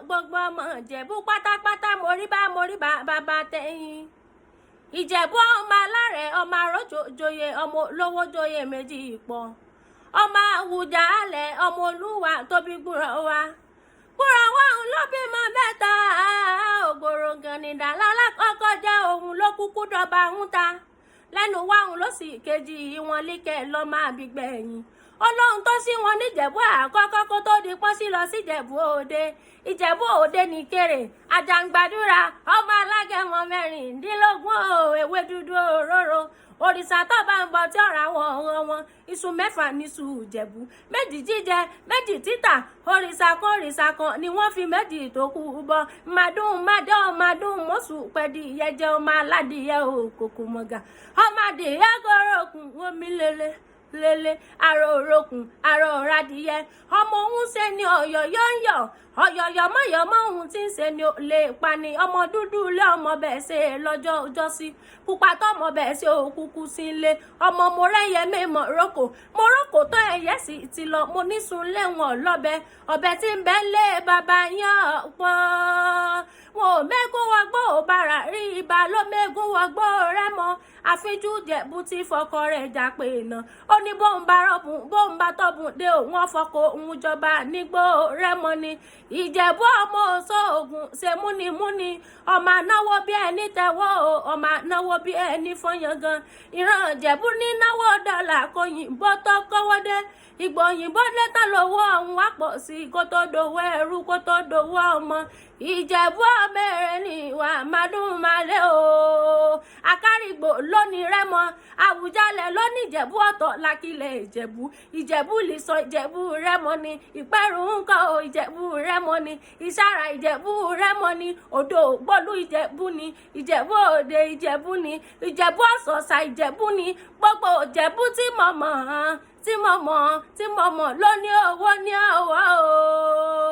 Gbogbo ọmọ Ìjẹ̀bú pátápátá, moríbá moríbá bàbá tẹ̀yìn. Ìjẹ̀bú ọmọ alárẹ̀, ọmọ àròjò joyè, ọmọ olówó joyè méjì pọ̀, ọmọ Àwùjalẹ̀, ọmọ olúwa tóbi gbúrọ̀ wa gbúrọ̀ wa òun ló bímọ mẹ́ta. Ògbòrò gànìdà lálákọ́kọ́ jẹ́, òun ló kúkú dọba ń ta lẹ́nu wá, òun ló sì kejì wọn líkẹ́ lọ́ máa bí gbẹ̀yìn. Ọlọ́run tó sí wọn níjẹ̀bú àkọ́kọ́ kó tó di pọ́n sí lọ síjẹ̀bú òde. Ìjẹ̀bú òde ní kéré àjàǹgbàdúrà, ọmọ alágẹmọ 16 o, ewé dúdú òróró òrìṣà tó bá ń bọ tí ọ̀rọ̀ àwọn ọ̀ràn wọn. Iṣu mẹ́fà níṣu Ìjẹ̀bú, méjì jíjẹ, méjì títà. Òrìṣà kan, òrìṣà kan ni wọ́n fi méjì tó kù bọ. Màdùn màdán màdùn mọ́sù pẹ̀dí ìyẹ́jẹ́, ọmọ aládìyẹ òkòkò mọ̀gà, ọmọ adìyẹ gọ́rọ̀kùn omi lélẹ̀ lélẹ̀, àrò òrokùn, àrò ọ̀radìyẹ. Ọmọ òun ṣe ni ọ̀yọ̀yọ̀ ń yọ̀ ọ̀yọ̀yọ̀ mọ̀yọ̀mọ́, ohun tí ń ṣe ni lè pani. Ọmọ dúdú ilé, ọmọ bẹ́ẹ̀ ṣe lọ́jọ́ ọjọ́sí, pupa tọmọ bẹ́ẹ̀ ṣe òkúkú sí ilé. Ọmọ mo rẹ́yẹ mímọ̀ rókò, mo rókò tó ẹyẹ sì ti lọ. Mo nísun léwọ̀n lọ́bẹ ọbẹ̀ tí ń bẹ́ lé bàbá yán pọ́n. Wọn ò mẹ́gún wọgbó bàrà rí ibà ló mẹ́gún wọgbó rẹ́mọ. Àfijú Jẹ̀bú tí fọkọ rẹ̀ jà pé iná ó ní bóun bá rọ̀bùn, bóun bá tọ̀bùn dé, òun ọ̀fọ̀kọ òun jọba nígbó rẹ́mọ ni. Ìjẹ̀bú ọmọ òṣoògùn ṣe múnimúni, ọmọ anáwó bí ẹni tẹ̀wọ́ o, ọmọ anáwó bí ẹni fọyán gan. Ìran Ìjẹ̀bú ní náwó dọ́là kòyìnbó tó kọ́wọ́ dé. Ìgbòyìnbó dé tán lówó ọ̀hún wá pọ̀ sí i, kó tó dowó ẹrú, kó tó dowó ọmọ. Ìjẹ̀bú ọmọ èrè ni ìwà màdùnmálé o. Akárìgbò lónìí rẹ́mọ, Àwùjalẹ̀ lónìí Ìjẹ̀bú ọ̀tọ̀ lákìlẹ̀ Ìjẹ̀bú. Ìjẹ̀bú lè sọ Ìjẹ̀bú rẹ́mọ ni, Ìpẹ́rù ńkọ́ o, Ìjẹ̀bú rẹ́mọ ni, Ìsàrà Ìjẹ̀bú rẹ́mọ ni, Odò Ògbólú Ìjẹ̀bú ni, Ìjẹ̀bú Òde Ìjẹ̀bú ni, Ìjẹ̀bú Ọ̀sọ̀ọ̀sà Ìjẹ̀bú ni. Gbogbo Ìjẹ̀bú tí mo mọ̀, tí mo mọ̀, tí mo mọ̀ ló ní owó ní ọwọ́ o.